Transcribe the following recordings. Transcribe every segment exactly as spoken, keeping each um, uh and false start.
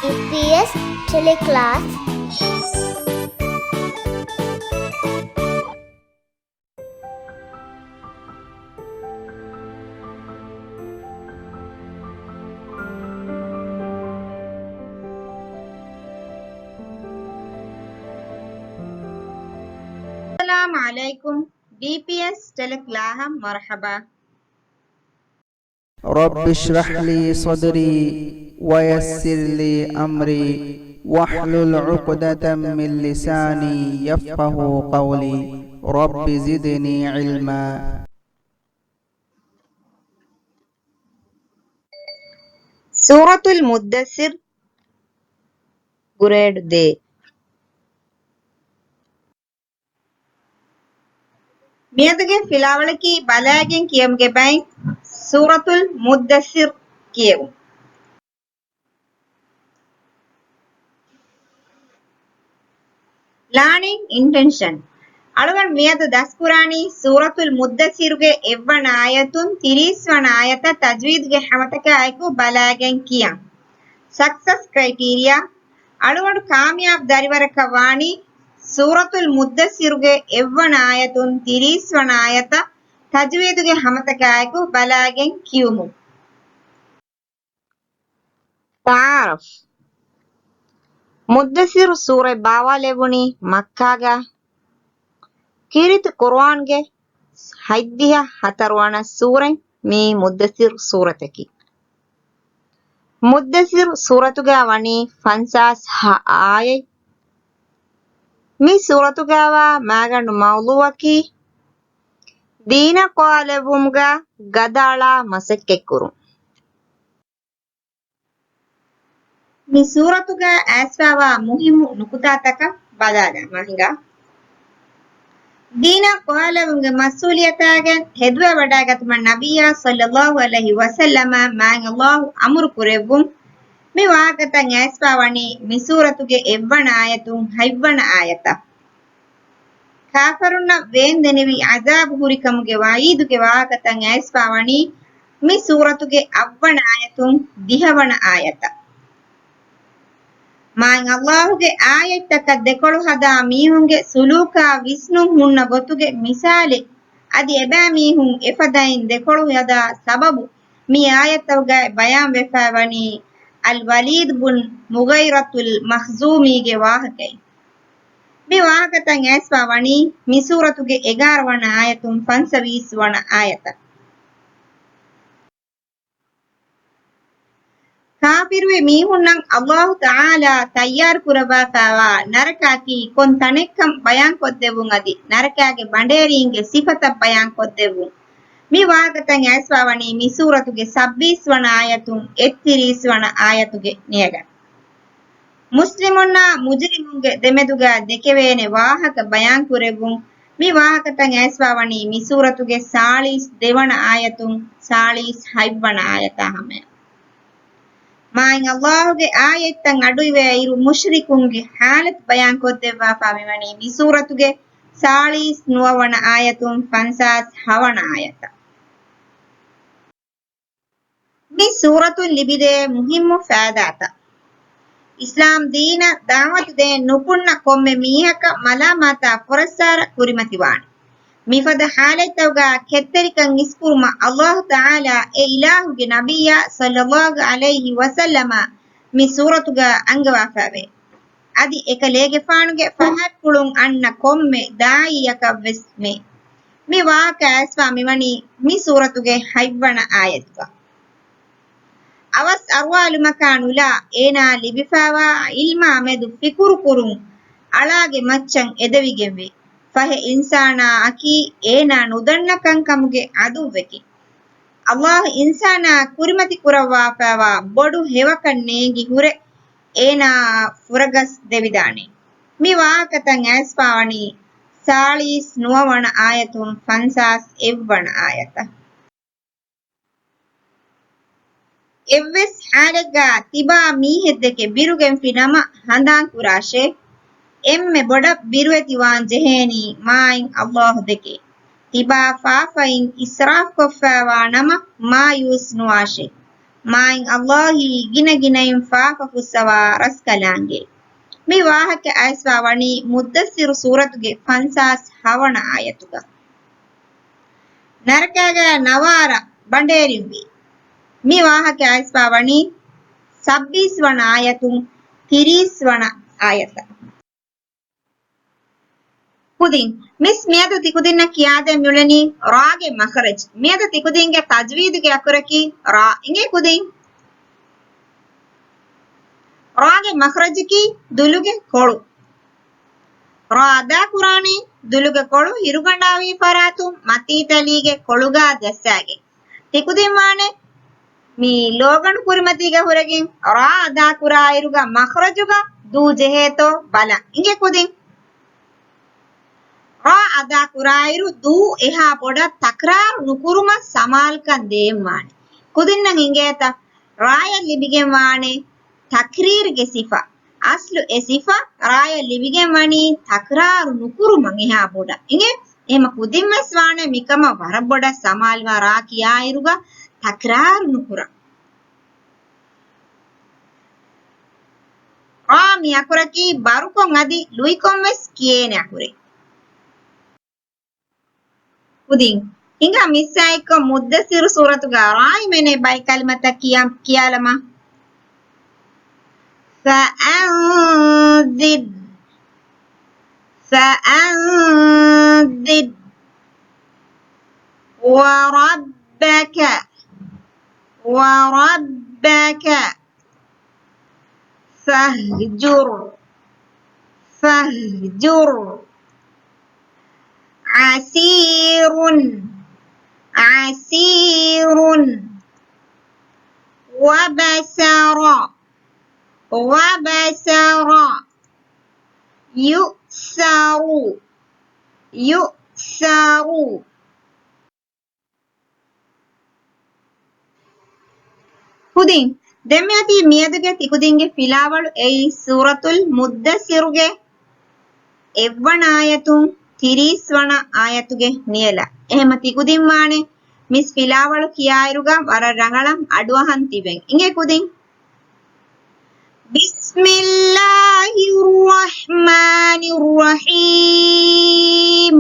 ޑީޕީއެސް ޓެލެކްލާސް. އައްސަލާމު ޢަލައިކުމް. ޑީޕީއެސް ޓެލެކްލާހަށް މަރުޙަބާ. رب اشرح لي صدري ويسر لي أمري واحلل عقدة من لساني يفقهوا قولي. رب زدني علما. ސޫރަތުލް މުއްދައްސިރު، ގްރޭޑް ދޭއް. މިއަދުގެ ފިލާވަޅަކީ ބަލާގެން ކިޔަމުގެ ބައިން ސޫރަތުލް މުއްދައްސިރު ކިޔެވުން. ލާނިން އިންޓެންޝަން. އަޅުގަނޑު މިއަދު ދަސްކުރާނީ ސޫރަތުލް މުއްދައްސިރުގެ އެއްވަނަ އާޔަތުން ތިރީސް ވަނަ އާޔަތަށް ތަޖްވީދުގެ ހަމަތަކާއެކު ބަލާގެން ކިޔަން. ސަކްސަސް ކްރައިޓީރިއާ. އަޅުގަނޑު ކާމިޔާބު ދަރިވަރަކަށް ވާނީ ސޫރަތުލް މުއްދައްސިރުގެ އެއްވަނަ އާޔަތުން ތިރީސް ވަނަ އާޔަތަށް ތަޖްވީދުގެ ހަމަތަކާއެކު ބަލާގެން ކިޔުމުން. ތަޢާރަފް. މުއްދައްސިރު ސޫރަތް ބާވާލެވުނީ މައްކާގަ. ކީރިތި ޤުރުއާންގެ ހަތްދިހަ ހަތަރުވަނަ ސޫރަތް މި މުއްދައްސިރު ސޫރަތަކީ. މުއްދައްސިރު ސޫރަތުގަ ވަނީ ފަންސާސް ހަ އާޔަތް. މި ސޫރަތުގަވާ މާގަނޑު މައުޟޫޢަކީ ދީނަށް ކޮއާލެއްވުމުގަ ގަދައަޅާ މަސައްކަތްކުރުން. މި ސޫރަތުގަ އައިސްފާވާ މުހިއްމު ނުކުތާތަކަށް ބަލާލަމާ ހިނގާ. ދީނަށް ކޮއާލެވުމުގެ މަސްއޫލިއްޔަތާގެން ހެދުވެވަޑައިގަތުމަށް ނަބިއްޔާ ޞައްލައްލާހު ޢަލައިހި ވަސައްލަމަށް މާތް ﷲ އަމުރު ކުރެއްވުން. މި ވާހަކަތައް އައިސްފާވަނީ މި ސޫރަތުގެ އެއްވަނަ އާޔަތުން ހަތްވަނަ އާޔަތަށް. ކާފަރުންނަށް ވޭންދެނިވި ޢަޛާބު ހުރިކަމުގެ ވަޢީދުގެ ވާހަކަތައް އައިސްފާވަނީ މި ސޫރަތުގެ އަށްވަނަ އާޔަތުން ދިހަވަނަ އާޔަތަށް. މާތް ﷲ ގެ އާޔަތްތަކަށް ދެކޮޅު ހަދާ މީހުންގެ ސުލޫކާ ވިސްނުން ހުންނަ ގޮތުގެ މިސާލެއް، އަދި އެބައިމީހުން އެފަދައިން ދެކޮޅު ހަދާ ސަބަބު މި އާޔަތްތަކުގައި ބަޔާންވެފައިވަނީ އަލްވަލީދު ބުން މުޣީރަތުލް މަޚްޒޫމީގެ ވާހަކައިން. މި ވާހަކަތައް އައިސްފާވަނީ މި ސޫރަތުގެ އެގާރަ ވަނަ އާޔަތުން ފަންސަވީސް ވަނަ އާޔަތަށް. ކާފިރުވި މީހުންނަށް ﷲ ތަޢާލާ ތައްޔާރު ކުރައްވާފައިވާ ނަރަކައަކީ ކޮން ތަނެއްކަން ބަޔާންކޮށްދެއްވުން އަދި ނަރަކާގެ ބަނޑޭރީންގެ ސިފަތައް ބަޔާންކޮށްދެއްވުން. މި ވާހަކަތައް އައިސްފާވަނީ މި ސޫރަތުގެ ސައްބީސް ވަނަ އާޔަތުން އެއްތިރީސް ވަނަ އާޔަތުގެ ނޭގަ. މުސްލިމުންނާ މުޖްރިމުންގެ ދެމެދުގަ ދެކެވޭނެ ވާހަކަ ބަޔާންކުރެއްވުން. މި ވާހަކަތައް އައިސްފާވަނީ މި ސޫރަތުގެ ސާޅީސް ދެވަނަ އާޔަތުން ސާޅީސް ހަތްވަނަ އާޔަތާ ހަމަޔަށް. މާތް ﷲ ގެ އާޔަތްތައް އަޑުއިވޭއިރު މުޝްރިކުންގެ ޙާލަތު ބަޔާންކޮށްދެއްވާފާ މިވަނީ މި ސޫރަތުގެ ސާޅީސް ނުވަވަނަ އާޔަތުން ފަންސާސް ހަވަނަ އާޔަތަށް. މި ސޫރަތުން ލިބިދޭ މުހިއްމު ފައިދާތައް. އިސްލާމް ދީނަށް ދަޢުވަތު ދޭން ނުކުންނަ ކޮންމެ މީހަކަށް މަލާމާތާ ފުރައްސާރަ ކުރިމަތިވާނެ. މިފަދަ ޙާލަތްތަކުގަ ކެތްތެރިކަން އިސްކުރުމަށް ﷲ ތަޢާލާ އެ އިލާހުގެ ނަބިއްޔާ ޞައްލައްލާހު ޢަލައިހި ވަސައްލަމަ މި ސޫރަތުގަ އަންގަވާފައިވޭ. އަދި އެކަލޭގެފާނުގެ ފަހަތްޕުޅުން އަންނަ ކޮންމެ ދާޢީއަކަށްވެސް މެ. މި ވާހަކަ އައިސްފާ މިވަނީ މި ސޫރަތުގެ ހަތްވަނަ އާޔަތުގަ. އަވަސް އަރުވާލުމަކާ ނުލާ އޭނާ ލިބިފައިވާ ޢިލްމާ މެދު ފިކުރު ކުރުން އަޅާގެ މައްޗަށް އެދެވިގެންވޭ. ފަހެ އިންސާނާއަކީ އޭނާ ނުދަންނަ ކަންކަމުގެ ޢަދުއްވެކޭ. ﷲ އިންސާނާ ކުރިމަތި ކުރައްވާފައިވާ ބޮޑު ހެޔޮކަން ނޭނގި ހުރެ އޭނާއާ ފުރަގަސް ދެވިދާނެ. މި ވާހަކަތައް އައިސްފާވަނީ ސާޅީސް ނުވަވަނަ އާޔަތުން ފަންސާސް އެއްވަނަ އާޔަތަށް. އެއްވެސް ޙާލެއްގަ ތިބާ މީހެއްދެކެ ބިރުގެންފި ނަމަ ހަނދާންކުރާށޭ. އެންމެ ބޮޑަށް ބިރުވެތިވާން ޖެހޭނީ މާތް ﷲ ދެކެ. ތިބާ ފާފައިން އިސްރާފްކޮށްފައިވާ ނަމަ މާޔޫސް ނުވާށޭ. މާތް ﷲ އީ ގިނަ ގިނައިން ފާފަ ފުއްސަވާ ރަސްކަލާނގެ. މި ވާހަކަ އައިސްފާ ވަނީ މުއްދައްސިރު ސޫރަތުގެ ފަންސާސް ހަވަނަ އާޔަތުގަ. ނަރަކައިގަ ނަވާރަ ބަނޑޭރިންވީ. މި ވާހަކަ އައިސްފާ ވަނީ ސައްބީސް ވަނަ އާޔަތުން ތިރީސް ވަނަ އާޔަތަށް. ކުދިން، މިސް މިއަދު ތިކުދިންނަށް ކިޔާދޭން މިއުޅެނީ ރާގެ މަޚްރަޖް. މިއަދު ތިކުދިންގެ ތަޖްވީދުގެ އަކުރަކީ ރާ. އިނގޭ ކުދިން. ރާގެ މަޚްރަޖަކީ ދުލުގެ ކޮޅު. ރާ އަދާކުރާނީ ދުލުގެ ކޮޅު ހިރުގަނޑާވީ ފަރާތުން މަތީތަލީގެ ކޮޅުގާ ޖައްސާގެން. ތިކުދިން ވާނެ މި ލޯގަނޑު ކުރިމަތީގަ ހުރެގެން ރާ އަދާކުރާއިރުގަ މަޚްރަޖުގަ ދޫ ޖެހޭތޯ ބަލަން. އިނގޭ ކުދިން. ރާ އަދާކުރާއިރު ދޫ އެހާ ބޮޑަށް ތަކްރާރު ނުކުރުމަށް ސަމާލުކަން ދޭންވާނެ. ކުދިންނަށް އިނގޭތަ؟ ރާޔަށް ލިބިގެންވާނެ ތަކްރީރުގެ ސިފަ. އަސްލު އެ ސިފަ ރާޔަށް ލިބިގެން ވަނީ ތަކްރާރު ނުކުރުމަށް އެހާ ބޮޑަށް. އިނގޭ؟ އެހެމަ ކުދިންވެސް ވާނެ މިކަމަށް ވަރަށް ބޮޑަށް ސަމާލުވާ ރާ ކިޔާއިރުގަ ތަކްރާރު ނުކުރަން. ރާ މި އަކުރަކީ ބަރުކޮށް އަދި ލުއިކޮށްވެސް ކިޔޭނެ އަކުރެއް. ކުދިން ހިނގާ މިސްއާއެއްކޮށް މުއްދައްސިރު ސޫރަތުގަ ރާއިމެނޭ ބައި ކަލިމަތައް ކިޔާ، ކިޔާލަމާ. فأنذر، فأنذر، وربك، وربك، فاهجر، فاهجر، عسير، عسير، وبسر، وبسر، يؤسر، يؤسر. ކުދިން، ދެން މިއޮތީ މިއަދުގެ ތިކުދިންގެ ފިލާވަޅު އެއީ ސޫރަތުލް މުއްދައްސިރުގެ އެއްވަނަ އާޔަތުން ތިރީސް ވަނަ އާޔަތުގެ ނިޔަލަށް. އެހެމަ ތިކުދިން ވާނެ މިސް ފިލާވަޅު ކިޔާއިރުގަ ވަރަށް ރަނގަޅަށް އަޑުއަހަން ތިބެން. އިނގޭ ކުދިން. بسم الله الرحمن الرحيم.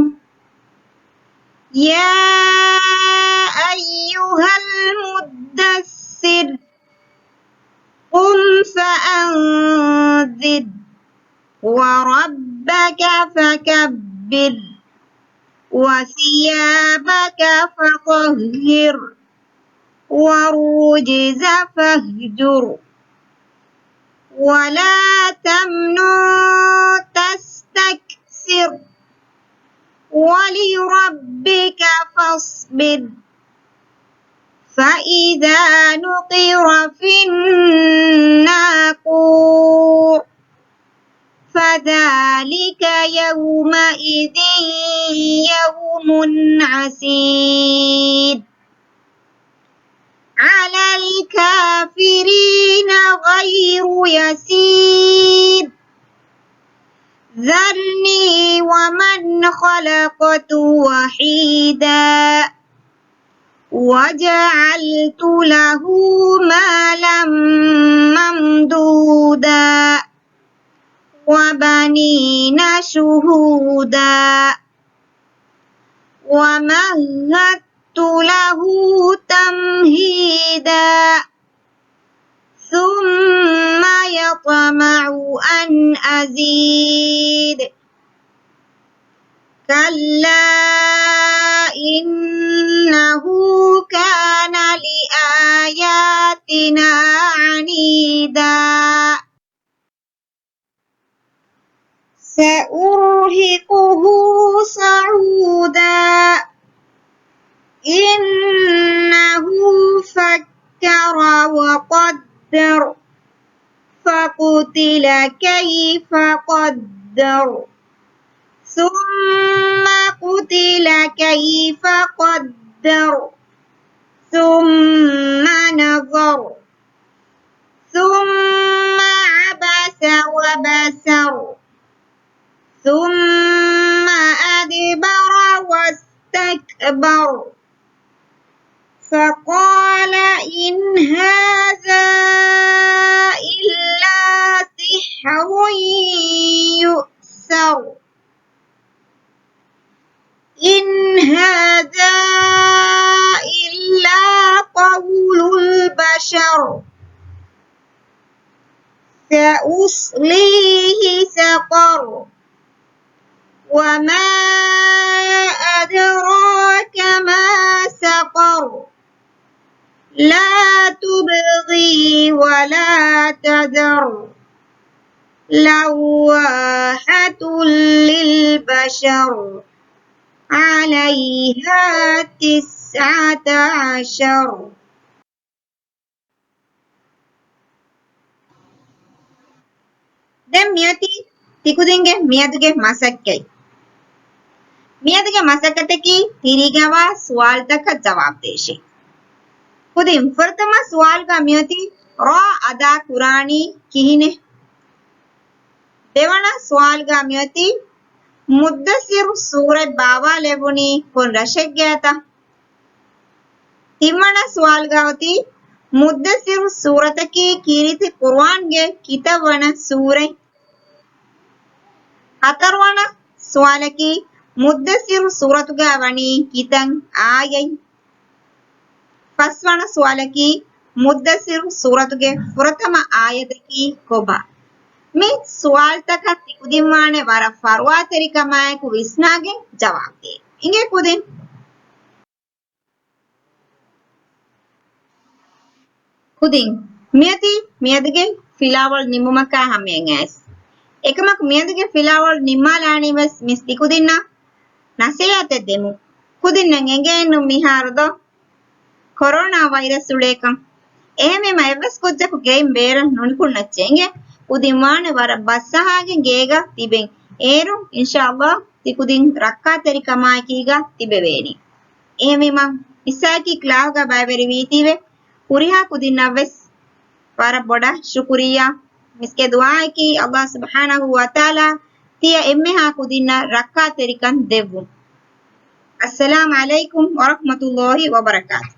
يا أيها المدثر، قم فأنذر، وربك فكبر، وثيابك فطهر، والرجز فاهجر، ولا تمنن تستكثر، ولربك فاصبر، فإذا نقر في الناقور، فذلك يومئذ يوم عسير، على الكافرين غير يسير، ذرني ومن خلقت وحيدا، وجعلت له مالا ممدودا، وبنين شهودا، ومهدت له تمهيدا، ثم يطمع أن أزيد، كلا إنه كان لآياتنا عنيدا، سأرهقه صعودا، إنه فكر وقدر، فقتل كيف قدر، ثم قتل كيف قدر، ثم نظر، ثم عبس وبسر، ثم أدبر واستكبر، فقال إن هذا سأصليه سقر. وما أدراك ما سقر. لا تبقي ولا تذر. لواحة للبشر. عليها تسعة عشر. ދެން މިއޮތީ ތިކުދިންގެ މިއަދުގެ މަސައްކަތް. މިއަދުގެ މަސައްކަތަކީ ތިރީގަވާ ސުވާލުތަކަށް ޖަވާބު ދޭށޭ. ކުދިން ފުރަތަމަ ސުވާލުގަ މިއޮތީ ރާ އަދާ ކުރާނީ ކިހިނެއް؟ ދެވަނަ ސުވާލުގަ މިއޮތީ މުއްދައްސިރު ސޫރަތް ބާވާލެވުނީ ކޮން ރަށެއްގައިތަ؟ ތިންވަނަ ސުވާލުގަ އޮތީ މުއްދައްސިރު ސޫރަތަކީ ކީރިތި ޤުރުއާންގެ ކިތައް ވަނަ ސޫރަތް؟ ހަތަރުވަނަ ސުވާލަކީ މުއްދައްސިރު ސޫރަތުގަ ވަނީ ކިތައް އާޔަތް؟ ފަސްވަނަ ސުވާލަކީ މުއްދައްސިރު ސޫރަތުގެ ފުރަތަމަ އާޔަތަކީ ކޮބާ؟ މި ސުވާލުތަކަށް ތިކުދިންވާނެ ވަރަށް ފަރުވާތެރިކަމާއެކު ވިސްނާގެން ޖަވާބު ދޭ. އިނގޭ ކުދިން. ކުދިން މިއޮތީ މިއަދުގެ ފިލާވަޅު ނިމުމަކާ ހަމަޔަށް އައިސް. އެކަމަކު މިއަދުގެ ފިލާވަޅު ނިންމާލާނީ ވެސް މިސް ތިކުދިންނަށް ނަސޭހަތެއް ދެމުން. ކުދިންނަށް އެނގޭނު މިހާރު ދޯ ކޮރޯނާ ވައިރަސް އުޅޭކަން. އެހެންވީމަ އެއްވެސް ކުއްޖަކު ގެއިން ބޭރަށް ނުނިކުންނައްޗޭ އިނގޭ. ކުދިން ވާނެ ވަރަށް ބަސްއަހާގެން ގޭގަ ތިބެން. އޭރު އިންޝާﷲ ތިކުދިން ރައްކާތެރިކަމާއެކީގަ ތިބެވޭނީ. އެހެންވީމަ މިސްއާއެކީ ކްލާހުގަ ބައިވެރިވީތީވެ. ހުރިހާ ކުދިންނަށްވެސް ވަރަށް ބޮޑަށް ޝުކުރިއްޔާ. މިސްގެ ދުޢާއަކީ ﷲ ސުބްޙާނަހޫ ވަތަޢާލާ ތިޔަ އެންމެހާ ކުދިންނަށް ރައްކާތެރިކަން ދެއްވުން. އައްސަލާމް ޢަލައިކުމް ވަރަޙްމަތުﷲ ވަބަރަކާތު.